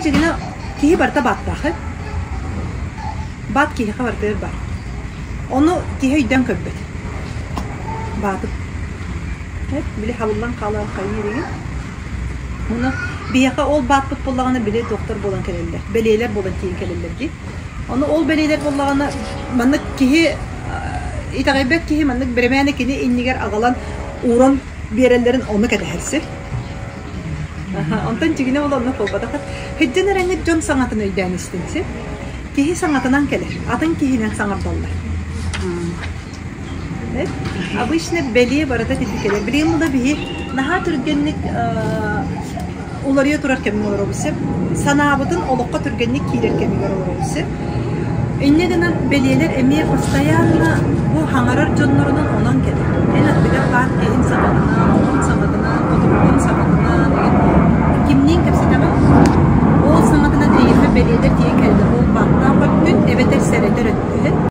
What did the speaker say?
Дьиҥинэ, киһи барыта бааттаах ээ. Баат киһиэхэ барытыгар баар. Ону киһи өйдөөн көрбөт. Баатым. Били хабыллан хаалан хайыы илигин. Ону биһиэхэ ол бааппыт буоллаҕына били туохтар буолан кэлэллэр, бэлиэлэр буолан тиийэн кэлэллэр дии. Ону ол бэлиэлэр буоллаҕына маннык киһи итэҕэйбэт киһи маннык бирэмээнэ кини иннигэр аҕалан ууран биэрэллэрин ону кэтэһэр сир. Онтон дьиҥинэ ол оннук буолбатах. Сылдьан эрэҥҥит дьон саҥатын өйдөөн истиҥ сир. Киһи саҥатынан кэлэр, атын киһинэн саҥардаллар. Обычно бэлиэ барыта итинник кэлэр. Билигин да биһи наһаа түргэнник уларыйа турар кэмҥэ олоробут сөп. Санаабытын олоххо түргэнник киирэр кэмигэр олоробут сөп. Инньэ гынан бэлиэлэр эмиэ постоянно бу хаҥарар дьоннорунан онон кэлэр. Эн аттыгар баар киһин саҥатынан, оҕон саҥатынан, хотугутун саҥатынан кимниин кэпсэтэҕин, ол саҥатынан эйиэхэ бэлиэлэр тиийэн кэллэ. Ол бааттаах өттүн эбэтэр сэрэтэр өттүн.